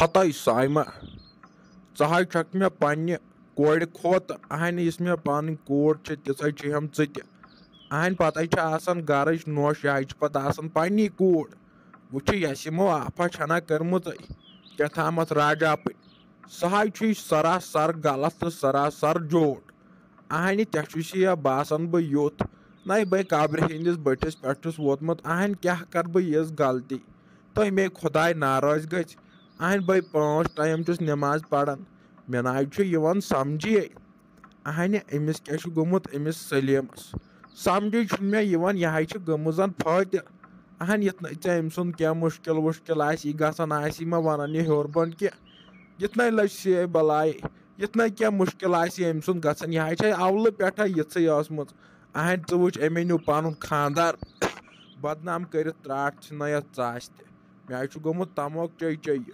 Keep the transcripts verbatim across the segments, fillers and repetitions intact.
ہتاے سایمہ، ژٕ حظ چھکھ مےٚ پننہِ کورِ کھۄتہٕ اہنہِ، یُس مےٚ پنٕنۍ کوٗر چھِ، تِژھے چھِ ہم ژٕ تہِ۔ اہنہِ پتے چھِ آسان گرٕچ نوش، یہِ حظ چھِ پتہٕ آسان پننی کوٗر۔ وٕچھِ، یس یِمو آفا چھنا کٔرمٕژے کیٛاہ تامتھ راجاپٕنۍ، سُہ حظ چھُے سراسر غلط تہٕ سراسر جوٹھ۔ اہنہِ ژےٚ چھُے یا باسان بہٕ یُتھ، نَے بَے قبرِ ہٕنٛدِس بٔٹھِس پٮ۪ٹھ چھُس ووتمُت، اہنہِ کیٛاہ کَرٕ بہٕ یِژھ غلطی؟ تہٕ مے خۄداے ناراض گژھِ، اہنہِ بَے پانٛژھ ٹایم چھُس نٮ۪ماز پَران، مےٚ نہ حظ چھُ یِوان سَمجھے۔ اہنہِ أمِس کیٛاہ چھُ گوٚمُت أمِس سلیٖمَس؟ سَمجھے چھُنہٕ مےٚ یِوان، یہِ حظ چھِ گٔمٕژ زَن فٲطر۔ اہنہِ یَتھ نہٕ ژےٚ أمۍ سُنٛد کینٛہہ مُشکِل وُشکِل آسہِ، یہِ گژھان آسہِ، یہِ مہ وَنان یہِ ہیوٚر بۄن کینٛہہ۔ یِتھ نَے لٔج سے بَلاے۔ یِتھ نَے کینٛہہ مُشکِل آسہِ أمۍ سُنٛد گژھان، یہِ حظ چھے اَولہٕ پٮ۪ٹھَے یِژھٕے ٲسمٕژ۔ اہنہِ ژٕ وٕچھ، أمۍ أنِو پَنُن خانٛدار بدنام کٔرِتھ ترٛٹھ ژھٕنٲیَتھ ژاسہِ تہِ۔ مےٚ حظ چھُ گوٚمُت تَموک چے چے یہِ۔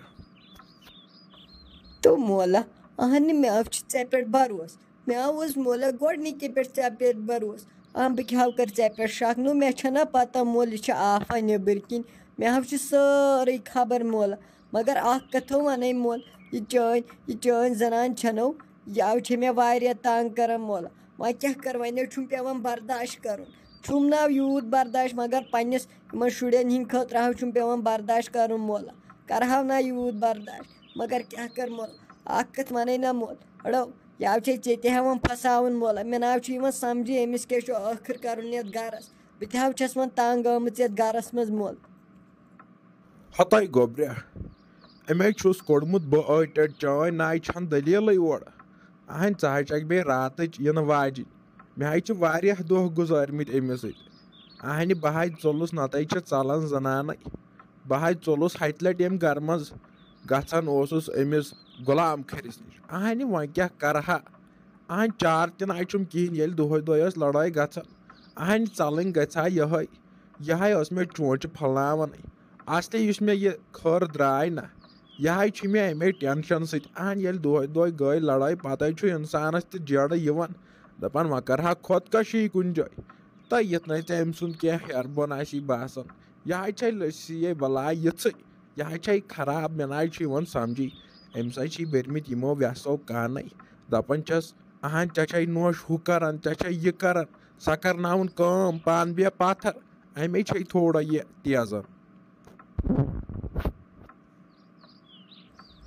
تو مولا، اہنہِ مےٚ حظ چھُ ژےٚ پٮ۪ٹھ بروسہٕ۔ مےٚ حظ اوس مولا گۄڈٕنِکہِ پٮ۪ٹھ ژےٚ پٮ۪ٹھ بروسہٕ۔ آ، بہٕ کیٛاہ حظ کَرٕ ژےٚ پٮ۪ٹھ شک؟ نو، مےٚ چھَنا پَتہ مولا، یہِ چھِ آفا نیٚبٕرۍ کِنۍ۔ مےٚ حظ چھِ سٲرٕے خبر مولا۔ مگر اکھ کتھو ونے مول، یہِ چٲنۍ، یہِ چٲنۍ زنان چھنو، یہِ چھے مےٚ واریاہ تنگ کران مول۔ وۄنۍ کیٛاہ کر، وۄنۍ چھُم پٮ۪وان برداش کرُن۔ چھُم نہ یوٗت برداش، مگر پننِس یِمن شُرٮ۪ن ہٕنٛدِ خٲطرٕ ہا چھُم پٮ۪وان برداش کرُن مول۔ کرہو نہ یوٗت برداش، مگر کیٛاہ کر مول؟ اکھ کتھ ونے نہ مول، اڑو، یہِ چھے ژےٚ تہِ ہٮ۪وان پھساوُن مول۔ مےٚ نہ چھُ یِوان سمجھے أمِس کیٛاہ چھُ ٲخٕر کرُن یتھ گرس۔ بہٕ تہِ ہا چھس وۄنۍ تنگ آمٕژ یتھ گرس منٛز مول۔ ہتاے گوٚبریا، أمۍ حظ چھُس کوٚڑمُت بہٕ ٲٹۍ ٹٔٹۍ چٲنۍ، نایہِ چھَنہٕ دٔلیٖلٕے اورٕ۔ اہنہِ ژٕ حظ چھَکھ بیٚیہِ راتٕچ یِنہٕ واجِنۍ۔ مےٚ حظ چھِ واریاہ دۄہ گُزٲرمٕتۍ أمِس سۭتۍ۔ اہنہِ بہٕ حظ ژوٚلُس، نَتہٕ حظ چھِ ژَلان زنانَے۔ بہٕ حظ ژوٚلُس ہَتہِ لَٹہِ ییٚمہِ گَرٕ منٛز گژھان اوسُس أمِس غلام کھٔرِس نِش۔ اہنہِ وۄنۍ کیٛاہ کَرٕ ہا؟ اہنہِ چار تہِ نہٕ اَژُم کِہیٖنۍ، ییٚلہِ دۄہَے دۄہَے ٲس لڑٲے گژھان۔ اہنہِ ژَلٕنۍ گژھِ ہا یِہوٚے۔ یہِ ہاے ٲس مےٚ چونٛچہِ پھۄلناوان۔ اصلی یُس مےٚ یہِ خٲر درٛاے نہ، یہِ ہاے چھُ مےٚ اَمے ٹٮ۪نشن سۭتۍ۔ اہن ییٚلہِ دۄہے دۄہے گٔے لڑٲے، پتہٕ چھُ انسانس تہِ جیڑٕ یِوان، دپان وۄنۍ کرٕ ہا خۄدکشی کُنہِ جایہِ۔ تہٕ یتھ نَے ژےٚ أمۍ سُنٛد کینٛہہ ہیرٕ بۄن آسی باسان، یہِ ہاے چھے لٔسی یے بلاے یِژھٕے، یہِ ہاے چھے خراب، مےٚ نہ چھُ یِوان سمجھی۔ أمِس ہاے چھی بٔرمٕتۍ یِمو وٮ۪سو کانٕے، دپان چھس، اہن ژےٚ چھے نوش ہُہ کران، ژےٚ چھے یہِ کران، سۄ کرناوُن کٲم، پانہٕ بیٚہہ پتھر۔ اَمے چھے تھوڑا یہِ تیزر۔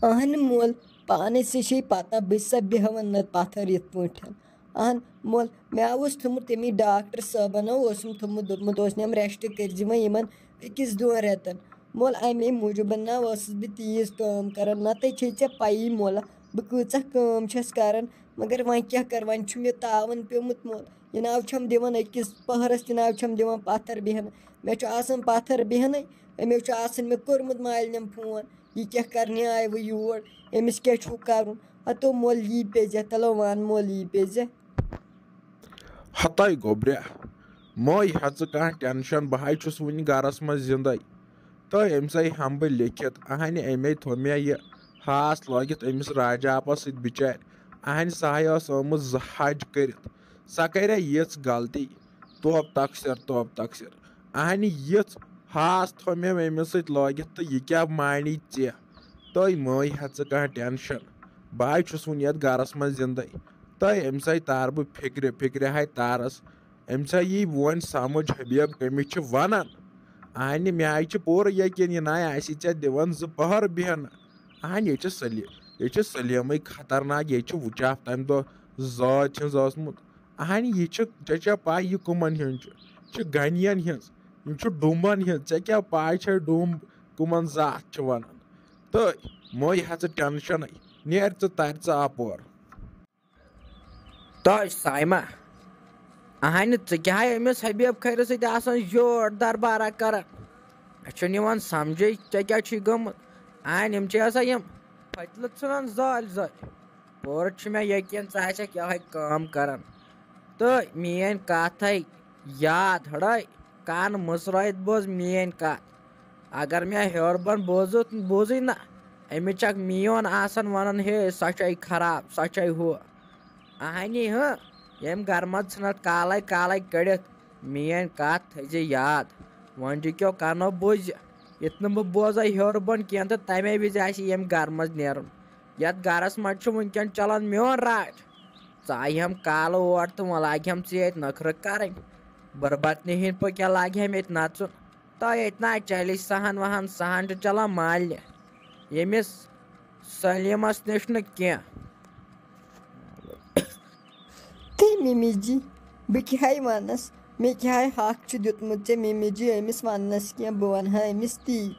اہن مول، پانس تہِ چھے پتہ، بہٕ چھسا بیہوان نتہٕ پتھر یتھ پٲٹھۍ۔ اہن مول، مےٚ اوس تھوٚمُت تٔمی ڈاکٹر صٲبن اوسُم تھوٚمُت، دوٚپمُت اوس نٮ۪م ریسٹ کٔرۍ زِ وۄنۍ یِمن أکِس دۄن رٮ۪تن۔ مول، امے موٗجوٗبن نہ ٲسٕس بہٕ تیٖژ کٲم کران، نتہٕ چھے ژےٚ پَیی مول، بہٕ کۭژاہ کٲم چھَس کران۔ مگر وۄنۍ کیٛاہ کرٕ، وۄنۍ چھُ مےٚ تاوَن پیوٚمُت مول۔ یہِ نہ حظ چھَم دِوان أکِس پٔہرَس، تہِ نہ حظ چھَم دِوان پَتھر بیٚہنہٕ۔ مےٚ چھُ آسان پَتھر بیٚہنَے، أمۍ حظ چھُ آسان مےٚ کوٚرمُت مالِنٮ۪م فون، یہِ کیٛاہ کرنہِ آیہِ وۄنۍ یور، أمِس کیٛاہ چھُو کرُن؟ ہتو مول یی پیٚزِ، تَلو وَن مول یی پیٚزِ۔ ہتاے گوٚبریا، مہ ہےٚ ژٕ کانٛہہ ٹینشن، بہٕ ہاے چھُس وُنہِ گرس منٛز زندے۔ تہٕ أمۍ سٕے ہم بہٕ لیکھِتھ، اہنہِ أمے تھوٚو مےٚ یہِ ہاس لٲگِتھ أمِس راجاپس سۭتۍ بِچارِ۔ اہنہِ سۄ ہاے ٲس آمٕژ زٕ حج کٔرِتھ، سۄ کرے یِژھ غلطی۔ توب تقصیر، توب تقصیر۔ اہنہِ یِژھ ہاس تھوٚو مےٚ أمِس سۭتۍ لٲگِتھ، تہٕ یہِ کیٛاہ مانی ژےٚ؟ تہٕ مہ ہےٚ ژٕ کانٛہہ ٹینشن، بہٕ ہاے چھُس وُنہِ یتھ گرس منٛز زندے۔ تہٕ أمۍ سٕے تار بہٕ فِکرِ، فِکرِ ہاے تارس۔ أمۍ سا یی وۄنۍ سمجھ حبیب کٔمِس چھِ ونان۔ اہنہِ مےٚ آیہِ چھِ پوٗرٕ یقیٖن، یہِ ناے آسہِ ژےٚ دِوان زٕ پہر بیہنہٕ۔ اہنہِ ییٚتہِ چھِ سلی-، ییٚتہِ چھِ سلیمٕے خطرناک، ییٚتہِ چھِ وُچاف تمہِ دۄہ زٲژ ہٕنٛز ٲسمٕژ۔ اہنہِ یہِ چھِ، ژےٚ چھےٚ پاے یہِ کٕمن ہُنٛد چھُ؟ یہِ چھُ غنین ہٕنٛز، یِم چھِ ڈومبن ہٕنٛز۔ ژےٚ کیٛاہ پاے چھےٚ ڈومب کٕمن زاتھ چھِ ونان؟ تہٕ مہ ہےٚ ژٕ ٹینشنٕے، نیر ژٕ ترِ ژٕ اپور۔ تاج سایمہ، اہنہِ ژٕ کیٛاہ ہے أمِس حبیب خیرٕ سۭتۍ آسان یور دربارہ کران؟ مےٚ چھُنہٕ یِوان سمجھے ژےٚ کیٛاہ چھُے گوٚمُت۔ اہنہِ یِم چھِ آسان یِم پھٔتلہٕ ژھٕنان زٲلۍ زٲلۍ۔ پوٗرٕ چھُ مےٚ یقیٖن ژٕ آسکھ یِہوٚے کٲم کران۔ تہٕ میٛٲنۍ کتھ ہے یاد ہڑے کان مُژرٲیِتھ بوز میٛٲنۍ کتھ۔ اگر مےٚ ہیوٚر بۄن بوزُتھ، بوزٕے نہ، أمِس چھکھ میون آسان ونان، ہے، سۄ چھے خراب، سۄ چھے ہُہ۔ اہنی ہہ، ییٚمۍ گرٕ منٛز ژھٕنتھ کالے کالے کٔڑِتھ، میٲنۍ کتھ تھٲیزِ یاد۔ وۄنۍ کیو کنو بوزِ، ییٚتہِ نہٕ بہٕ بوزے ہیوٚر بۄن کینٛہہ، تہٕ تَمے وِزِ آسہِ ییٚمۍ گرٕ منٛز نیرُن۔ یَتھ گرس منٛز چھُ وٕنکیٚن چلان میون راج۔ ژٕ آیہِ ہم کالہٕ اور تہٕ وۄنۍ لاگہِ ہم ژٕ ییٚتہِ نخرٕ کرٕنۍ۔ بربطنہِ ہِنٛدۍ پٲٹھۍ کیٛاہ لاگہِ ہم ییٚتہِ نژُن؟ تہٕ ییٚتہِ نہ چلی سہن وہن، سہن چھُ چلان مالنہِ، ییٚمِس سلیمس نِش نہٕ کینٛہہ۔ تٔمۍ مِمی جی، بہٕ کیٛاہ وَنَس؟ مےٚ کیٛاہ حق چھُ دیُتمُت ژےٚ مِمی جی أمِس وَننَس کینٛہہ؟ بہٕ وَنہٕ ہا أمِس تی۔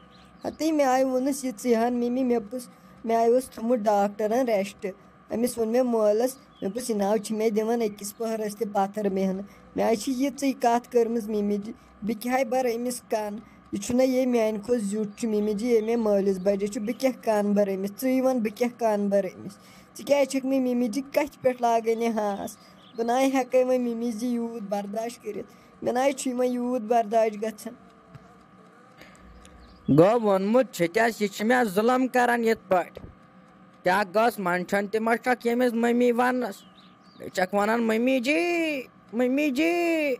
ہَتٕے مےٚ آیہِ ووٚنُس یہِ ژٕے ہَن مِمی، مےٚ پُس، مےٚ آیہِ اوس تھوٚمُت ڈاکٹرَن ریسٹ۔ أمِس ووٚن مےٚ مٲلَس، مےٚ پُس یہِ ناو چھِ مےٚ دِوان أکِس پٔہرَس تہِ پَتھر بیٚہنہٕ۔ مےٚ آیہِ چھِ یِژٕے کَتھ کٔرمٕژ مِمی جی، بہٕ کیٛاہ بَرٕ أمِس کَن؟ یہِ چھُنہ یے میٛانہِ کھۄتہٕ زیُٹھ چھُ مِمی جی، یے مےٚ مٲلِس بَجہِ چھُ، بہٕ کیٛاہ کَن بَرٕ أمِس؟ ژٕے وَن بہٕ کیٛاہ کَن بَرٕ أمِس؟ ژٕ کیٛازِ چھَکھ مےٚ مِمی جی کَتھِ پٮ۪ٹھ لاگان یہِ ہاس؟ بہٕ نَے ہٮ۪کَے وۄنۍ مِمی جی یوٗت برداش کٔرِتھ۔ مےٚ نَے چھُے وۄنۍ یوٗت برداش گژھان۔ گوٚو ووٚنمُت چھُ تس، یہِ چھِ مےٚ ظُلم کران یِتھ پٲٹھۍ۔ کیٛاہ گوٚژھ منٛدچھُن تہِ ما چھکھ ییٚمِس مٔمی وننس؟ بیٚیہِ چھکھ ونان، "مٔمی جی، مٔمی جی۔"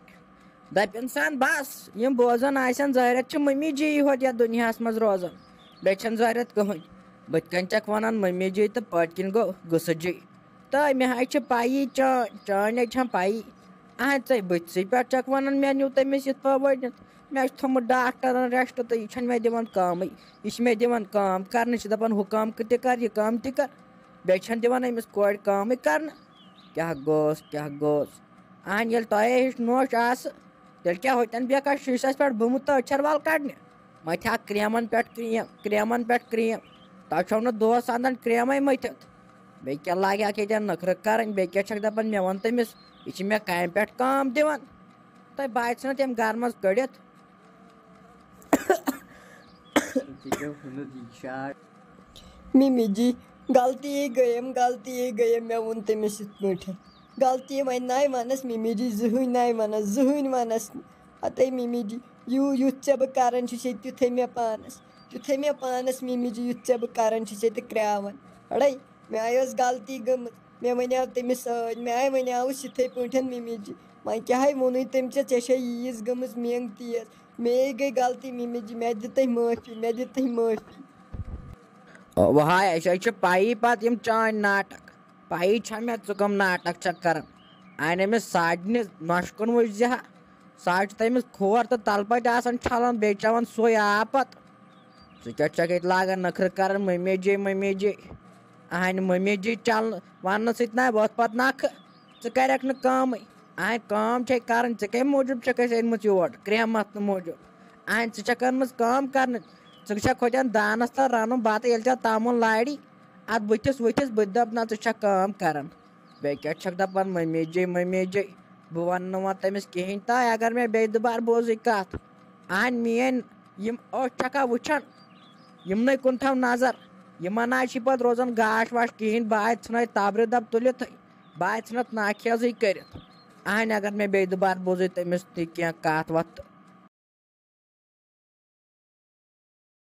دپہِ انسان، بس، یِم بوزان آسن، ظٲہرت چھِ مٔمی جی یوت یتھ دُنیاہس منٛز روزان، بیٚیہِ چھنہٕ ظٲہرت کٕہٕنۍ۔ بٕتھِ کنۍ چھکھ ونان مٔمی جی تہٕ پٔتۍ کِنۍ گوٚو غصہٕ جی۔ تہٕ مےٚ حظ چھِ پَیی چٲنۍ، چٲنۍ حظ چھَم پَیی۔ اَہَن ژَے بٕتھسٕے پٮ۪ٹھ چھَکھ وَنان مےٚ نیوٗ تٔمِس یِتھ پٲٹھۍ ؤنِتھ۔ مےٚ حظ چھُ تھوٚمُت ڈاکٹرَن ریسٹ تہٕ یہِ چھَنہٕ مےٚ دِوان کٲمٕے۔ یہِ چھِ مےٚ دِوان کٲم کَرنہٕ، چھِ دَپان ہُہ کٲم تہِ کَر، یہِ کٲم تہِ کَر۔ بیٚیہِ چھَنہٕ دِوان أمِس کورِ کٲمٕے کَرنہٕ۔ کیٛاہ گوٚژھ، کیٛاہ گوٚژھ؟ اَہَن ییٚلہِ تۄہے ہِش نوش آسہٕ، تیٚلہِ کیٛاہ ہوٚتٮ۪ن بیٚکس شیٖشس پٮ۪ٹھ بُمہٕ تہٕ أچھر وَل کَڑنہِ؟ مَتھِ ہا کرٛیمَن پٮ۪ٹھ کرٛیم، کرٛیمَن پٮ۪ٹھ کرٛیم۔ تۄہہِ چھَو نہٕ دۄہَس اَنٛدَن کرٛیمَے مٔتھِتھ۔ بیٚیہِ کیٛاہ لاگہِ اَکھ ییٚتٮ۪ن نٔخرٕ کَرٕنۍ؟ بیٚیہِ کیٛاہ چھَکھ دَپان، مےٚ وَن تٔمِس، یہِ چھِ مےٚ کامہِ پٮ۪ٹھ کٲم دِوان۔ تۄہہِ باسہِ نہٕ تٔمۍ گَرٕ منٛز کٔڑِتھ؟ مِمی جی، غلطی گٔیم، غلطی گٔیم، مےٚ ووٚن تٔمِس یِتھ پٲٹھۍ۔ غلطی وۄنۍ نَے وَنَس مِمی جی، زٕہٕنۍ نَے وَنَس، زٕہٕنۍ وَنَس۔ ہَتَے مِمی جی، یوٗ-، یُتھ ژےٚ بہٕ کَران چھُسے، تیُتھُے مےٚ پانَس، تیُتھُے مےٚ پانَس مِمی جی، یُتھ ژےٚ بہٕ کَران چھُسے تہٕ کرٛاوَن۔ اَڑَے، مےٚ آیہِ ٲس غلطی گٔمٕژ، مےٚ وَنیٛاو تٔمِس سۭتۍ، مےٚ آیہِ وَنیٛاوُس یِتھَے پٲٹھۍ مِمی جی۔ وۄنۍ کیٛاہ ہَے ووٚنُے تٔمۍ ژےٚ، ژےٚ چھے ییٖژ گٔمٕژ مینٛگ تیز۔ مے گٔے غلطی مِمی جی، مےٚ دِ تُہۍ معٲفی، مےٚ دِ تُہۍ معٲفی۔ وہاے، اَسہِ حظ چھِ پَیی پَتہٕ یِم چٲنۍ ناٹک۔ پَیی چھا مےٚ ژٕ کٕم ناٹک چھَکھ کَران؟ اَنہِ أمِس ساڑنہِ نۄشہِ کُن وٕچھ زِ ہا۔ سُہ حظ چھُ تٔمِس کھور تہٕ تَلہٕ پَتہِ آسان چھَلان، بیٚیہِ چٮ۪وان سُے آب پَتہٕ۔ ژٕ کیٛاہ چھَکھ ییٚتہِ لاگان نٔخرٕ کَران، مٔمی جی، مٔمی جی؟ اَہَنہِ مٔمی جی چَلنہٕ وَننہٕ سۭتۍ نہ وۄتھ پَتہٕ نَکھٕ۔ ژٕ کَرٮ۪کھ نہٕ کٲمٕے۔ اَہَنہِ کٲم چھے کَرٕنۍ، ژےٚ کَمہِ موٗجوٗب چھَکھ اَسہِ أنۍمٕژ یور؟ کرٛیٚہہ مَتھنہٕ موٗجوٗب۔ اَہَنہِ ژٕ چھَکھ أنۍمٕژ کٲم کَرنہٕ۔ ژٕ چھَکھ ہوٚتٮ۪ن دانَس تَل رَنُن بَتہٕ، ییٚلہِ ژےٚ تَمُن لارِ۔ اَتھ بٕتھِس وٕتھِس بہٕ تہِ دَپہٕ، نہ، ژٕ چھَکھ کٲم کَران۔ بیٚیہِ کیٛاہ چھَکھ دَپان، مٔمی جی، مٔمی جی؟ بہٕ وَنہٕ نہٕ وۄنۍ تٔمِس کِہیٖنۍ تام، اگر مےٚ بیٚیہِ دُبارٕ بوزٕے کَتھ۔ اَہَن میٛٲنۍ یِم أچھ چھَکھا وٕچھان، یِمنٕے کُن تھاو نظر۔ یِمَن نہ حظ چھِ پَتہٕ روزان گاش واش کِہیٖنۍ، بہٕ آے ژھٕنَے تَبرِ دَب تُلِتھٕے، بہٕ آے ژھٕنَتھ ناکھیزٕے کٔرِتھ۔ اَہَنہِ اگر مےٚ بیٚیہِ دُبارٕ بوزٕے تٔمِس تہِ کینٛہہ کَتھ وَتھ تہٕ